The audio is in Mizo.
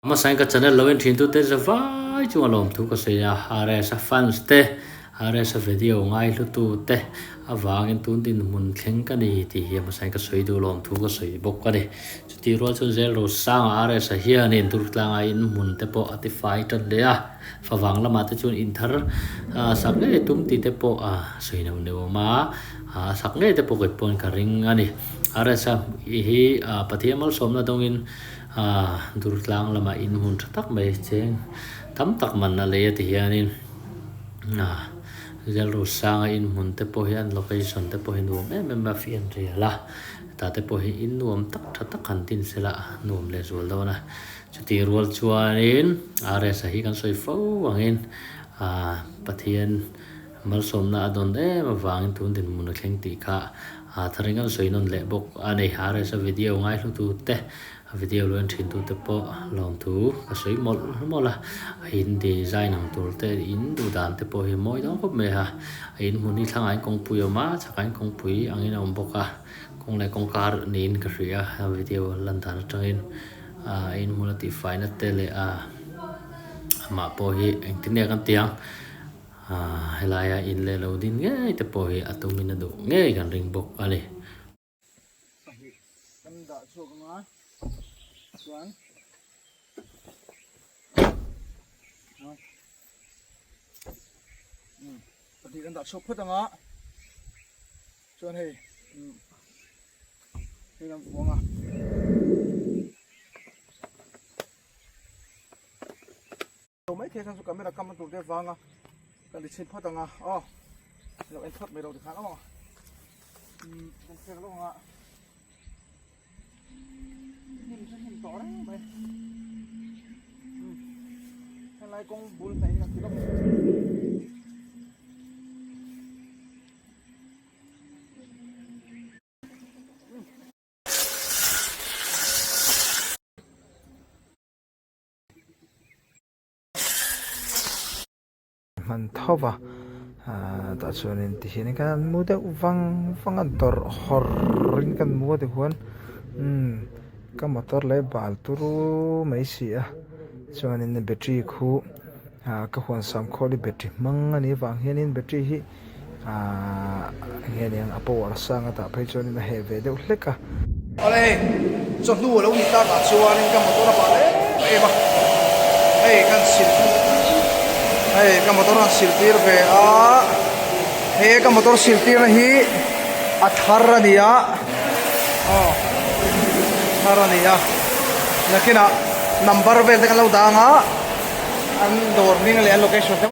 Hmasain ka channel lo en thin tute zavai chunga lawmthu ka sawi a, RS-a fans te, RS-a video ngaihlutu te avangin tun dinhmun thleng ka ni tih hi hmasain ka sawi duh lawmthu ka sawi bawk a ni. Chutih rual chuan zel Rosanga RS-a hianin Durtlanga inhmun te pawh a tifai tan hle a, favang lamah te chuan inthar sak ngei tum tih te pawh a sawi neuh neuh awm a, a sak ngei te pawh kei pawn ka ring a ni. RS-a hi Pathian malsawmna dawngin A Durtlang lamah in hmun tha tak mai cheng tam tak man a lei a ti hianin a Lalrosanga in hmun te pawh hi an location te pawh hi nuam em em a fian rial a tah te pawh hi in nuam tak tha tak han tin sela nuam leh zual dawn a chutih rual chuanin RS-a hi kan sawi fo angin a Pathian Malsawmna a dawn em avangin tun dinhmun a thleng tih kha a tharin kan sawi nawn leh bawk a ni. RS-a video ngaihlutu te, a video lo en thintu te pawh lawmthu ka sawi mawlh mawlh a. A in design ang tur te, in duh dan te pawh hi mawi dawn khawp mai a. A in hmun hi thlangain kawngpui a awm a, chhakain kawngpui angin a awm bawk a. Kawng leh kawngkar niin ka hria a video lan dan atangin a in hmun a tihfaina te leh a amah pawh hi engtin nge kan ti ang. Helaia in leh lo din ngei te pawh hi a tumin a duh ngei kan ring bawk a ni. Pahnih kan dah chhuak anga chuan pahnih kan dah chhuak phawt anga chuan hei hei kan vuang a. Lo mai thei khan chu camera kam a tur te vang a kan ti chhin phawt ang a aw lo en phawt mai lo tikhan aw umm kan thlek lawk ang a hnim chu hnim tawh reng mai umm helai kawng bul hnaih hi kan ti lawk. Hman tho va ahh tah chuanin tihianin kan han mu deuh vang vang a dawrh hawrh in kan mu a tihuan umm ka motor leh bal turu mai si a chuanin battery khu ah ka huan sam khawl hi battery hmang a nih avang hianin battery hi ahh enge niang a power sang a tah phei chuanin a heh ve deuh hlek a. Awle, chawhnu a lo ni tak ah chuanin ka motor a bal em em a, hei kan sil hei ka motor an sil tir ve a, he ka motor sil tir na hi a thar a ni a, aw thar a ni a, nakinah number vel te kan lo dang a, an dawr hming leh an location te.